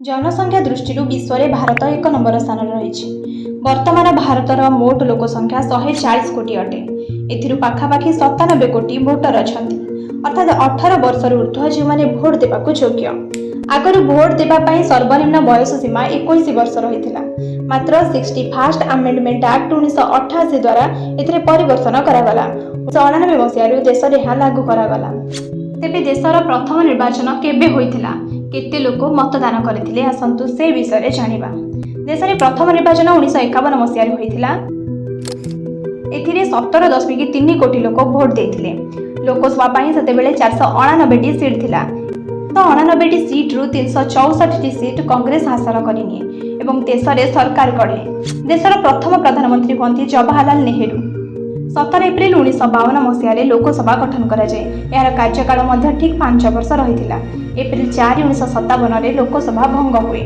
ଜନସଂଖ୍ୟା ଦୃଷ୍ଟିରୁ ବିଶ୍ୱରେ ଭାରତ ଏକ ନମ୍ବର ସ୍ଥାନରେ ରହିଛି। ବର୍ତ୍ତମାନ ଭାରତର ମୋଟ ଲୋକସଂଖ୍ୟା 140 କୋଟି ଅଟେ। ଏଥିରୁ ପାଖାପାଖି 97 କୋଟି ଭୋଟର ଅଛନ୍ତି, ଅର୍ଥାତ୍ 18 ବର୍ଷରୁ ଉର୍ଦ୍ଧ୍ୱ, ଯେଉଁମାନେ ଭୋଟ ଦେବାକୁ ଯୋଗ୍ୟ। ଆଗରୁ ଭୋଟ ଦେବା ପାଇଁ ସର୍ବନିମ୍ନ ବୟସ ସୀମା 21 ବର୍ଷ ରହିଥିଲା। ମାତ୍ର 61st amendment act 1988 ଦ୍ୱାରା ଏଥିରେ ପରିବର୍ତ୍ତନ କରାଗଲା। 1989 ମସିହାରୁ ଦେଶରେ ଏହା ଲାଗୁ କରାଗଲା। ତେବେ ଦେଶର ପ୍ରଥମ ନିର୍ବାଚନ କେବେ ହୋଇଥିଲା, କେତେ ଲୋକ ମତଦାନ କରିଥିଲେ, ଆସନ୍ତୁ ସେ ବିଷୟରେ ଜାଣିବା। ଦେଶରେ ପ୍ରଥମ ନିର୍ବାଚନ 1951 ମସିହାରେ ହୋଇଥିଲା। ଏଥିରେ 17.3 କୋଟି ଲୋକ ଭୋଟ ଦେଇଥିଲେ। ଲୋକସଭା ପାଇଁ ସେତେବେଳେ 489ଟି ସିଟ୍ ଥିଲା। 89ଟି ସିଟ୍ରୁ 364ଟି ସିଟ୍ କଂଗ୍ରେସ ହାସଲ କରିନିଏ ଏବଂ ଦେଶରେ ସରକାର ଗଢ଼େ। ଦେଶର ପ୍ରଥମ ପ୍ରଧାନମନ୍ତ୍ରୀ ହୁଅନ୍ତି ଜବାହରଲାଲ ନେହେରୁ। 17 ଏପ୍ରିଲ 1952 ମସିହାରେ ଲୋକସଭା ଗଠନ କରାଯାଏ। ଏହାର କାର୍ଯ୍ୟକାଳ ମଧ୍ୟ ଠିକ୍ 5 ବର୍ଷ ରହିଥିଲା। ଏପ୍ରିଲ 4, 1957ରେ ଲୋକସଭା ଭଙ୍ଗ ହୁଏ।